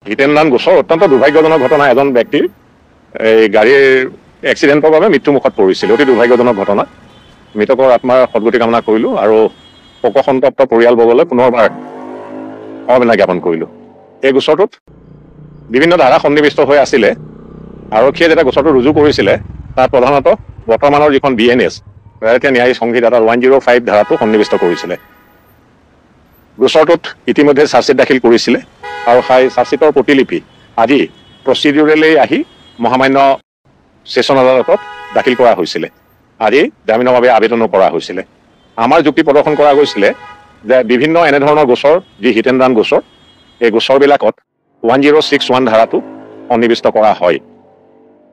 Hit and run গোচৰ অত্যন্ত দুৰ্ভাগ্যজনক ঘটনা। এজন ব্যক্তিৰ এই গাড়ীৰ এক্সিডেণ্টৰ বাবে মৃত্যুমুখত পৰিছিল। অতি দুৰ্ভাগ্যজনক ঘটনা। মৃতকৰ আত্মাৰ সদগতি কামনা কৰিলোঁ আৰু শোকসন্তপ্ত পৰিয়ালবৰ্গলৈ পুনৰবাৰ সমবেদনা জ্ঞাপন কৰিলোঁ। এই গোচৰটোত বিভিন্ন ধাৰা সন্নিৱিষ্ট হৈ আছিলে। আৰক্ষীয়ে যেতিয়া গোচৰটো ৰুজু কৰিছিলে, তাত প্ৰধানতঃ বৰ্তমানৰ যিখন বিএনএছ, ভাৰতীয় ন্যায়িক সংহিতা, তাত 105 ধাৰাটো সন্নিৱিষ্ট কৰিছিলে। গোচৰটোত ইতিমধ্যে চাৰ্জশ্বীট দাখিল কৰিছিলে আৰু সেই চাৰ্জশ্বীটৰ প্ৰতিলিপি আজি প্ৰচিডিউৰেলি আহি মহামান্য ছেছন আদালতত দাখিল কৰা হৈছিলে। আজি জামিনৰ বাবে আবেদনো কৰা হৈছিলে। আমাৰ যুক্তি প্ৰদৰ্শন কৰা গৈছিলে যে বিভিন্ন এনেধৰণৰ গোচৰ, যি হিট এণ্ড ৰান গোচৰ, এই গোচৰবিলাকত 1061 ধাৰাটো সন্নিৱিষ্ট কৰা হয়।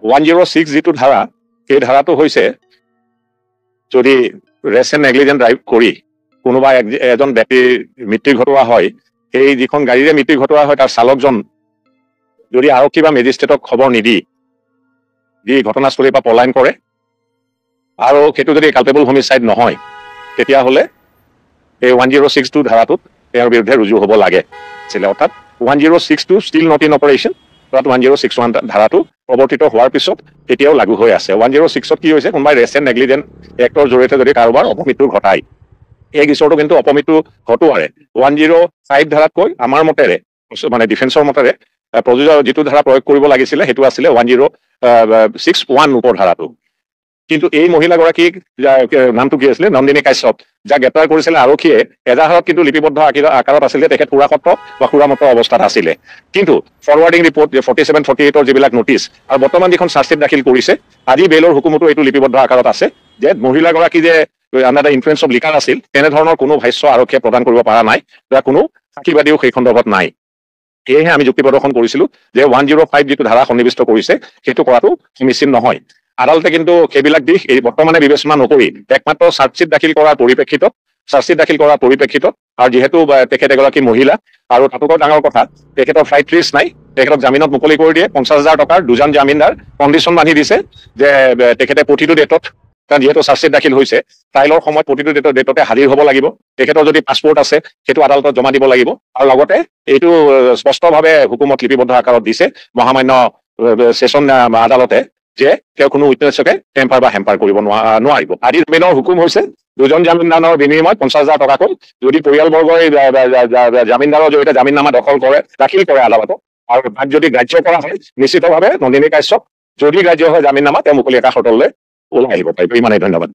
106 যিটো ধাৰা, সেই ধাৰাটো হৈছে যদি ৰেছ এণ্ড নেগলিজেণ্ট ড্ৰাইভ কৰি কোনোবা এজন ব্যক্তিৰ মৃত্যু ঘটোৱা হয়, সেই যিখন গাড়ীৰে মৃত্যু ঘটোৱা হয়, তাৰ চালকজন যদি আৰক্ষী বা মেজিষ্ট্ৰেটক খবৰ নিদি যি ঘটনাস্থলীৰ পৰা পলায়ন কৰে আৰু সেইটো যদি কালপেবল হোমিচাইড নহয়, তেতিয়াহ'লে এই 1062 ধাৰাটোত তেওঁৰ বিৰুদ্ধে ৰুজু হ'ব লাগে আছিলে। অৰ্থাৎ 1062 still not in operation, তাত 1061 ধাৰাটো প্ৰৱৰ্তিত হোৱাৰ পিছত এতিয়াও লাগু হৈ আছে। 106ত কি হৈছে? কোনোবাই ৰেছ এণ্ড নেগলিজেণ্ট এক্টৰ জৰিয়তে যদি কাৰোবাৰ অপমৃত্যু ঘটায়, এই গোচৰটো কিন্তু অপমৃত্যু ঘটোৱাৰে 105 ধাৰাতকৈ আমাৰ মতেৰে, মানে ডিফেন্সৰ মতেৰে, প্ৰযোজ্য যিটো ধাৰা প্ৰয়োগ কৰিব লাগিছিলে, সেইটো আছিলে 1061 উপধাৰাটো। কিন্তু এই মহিলাগৰাকীক, নামটো কি আছিলে, নন্দিনী কাশ্যপ, যাক গ্ৰেপ্তাৰ কৰিছিলে আৰক্ষীয়ে, এজাহাৰত কিন্তু লিপিবদ্ধ আকাৰত আছিলে তেখেত সুৰাসক্ত বা সুৰামত্ত অৱস্থাত আছিলে। কিন্তু ফৰৱাৰ্ডিং ৰিপৰ্ট 47, 48ৰ যিবিলাক নটিচ আৰু বৰ্তমান যিখন চাৰ্জশ্বীট দাখিল কৰিছে, আজি বেইলৰ হুকুমতো এইটো লিপিবদ্ধ আকাৰত আছে যে মহিলাগৰাকী যে under the influence of liquor আছিল, তেনেধৰণৰ কোনো ভাষ্য আৰক্ষীয়ে প্ৰদান কৰিব পৰা নাই বা কোনো সাক্ষীবাদীও সেই সন্দৰ্ভত নাই। সেয়েহে আমি যুক্তি প্ৰদৰ্শন কৰিছিলো যে 105 যিটো ধাৰা সন্নিৱিষ্ট কৰিছে, সেইটো কৰাটো সমীচীন নহয়। আদালতে কিন্তু সেইবিলাক দিশ এই বৰ্তমানে বিবেচনা নকৰি একমাত্ৰ চাৰ্জশ্বীট দাখিল কৰাৰ পৰিপ্ৰেক্ষিতত আৰু যিহেতু তেখেত এগৰাকী মহিলা আৰু তাতোকৈ ডাঙৰ কথা তেখেতৰ ফ্লাইট ৰিস্ক নাই, তেখেতক জামিনত মুকলি কৰি দিয়ে। 50,000 টকাৰ দুজন জামিনদাৰ কণ্ডিশ্যন বান্ধি দিছে যে তেখেতে প্ৰতিটো ডেটত, কাৰণ যিহেতু চাৰ্জশ্বীট দাখিল হৈছে, ট্ৰাইলৰ সময়ত প্ৰতিটো ডেটতে হাজিৰ হ'ব লাগিব। তেখেতৰ যদি পাছপৰ্ট আছে, সেইটো আদালতত জমা দিব লাগিব। আৰু লগতে এইটো স্পষ্টভাৱে হুকুমত লিপিবদ্ধ আকাৰত দিছে মহামান্য ছেছন আদালতে যে তেওঁ কোনো উইটনেছকে টেম্পাৰ বা হেম্পাৰ কৰিব নোৱাৰিব। আজি জামিনৰ হুকুম হৈছে দুজন জামিনদাৰৰ বিনিময়ত 50,000 টকাকৈ। যদি পৰিয়ালবৰ্গই জামিনদাৰৰ জৰিয়তে জামিননামা দখল কৰে, দাখিল কৰে আদালতত আৰু তাক যদি গ্ৰাহ্য কৰা হয়, নিশ্চিতভাৱে নন্দিনী কাশ্যপ যদি গ্ৰাহ্য হয় জামিননামা, তেওঁ মুকলি আকাশৰ তললৈ ওলাই আহিব পাৰিব। ইমানেই, ধন্যবাদ।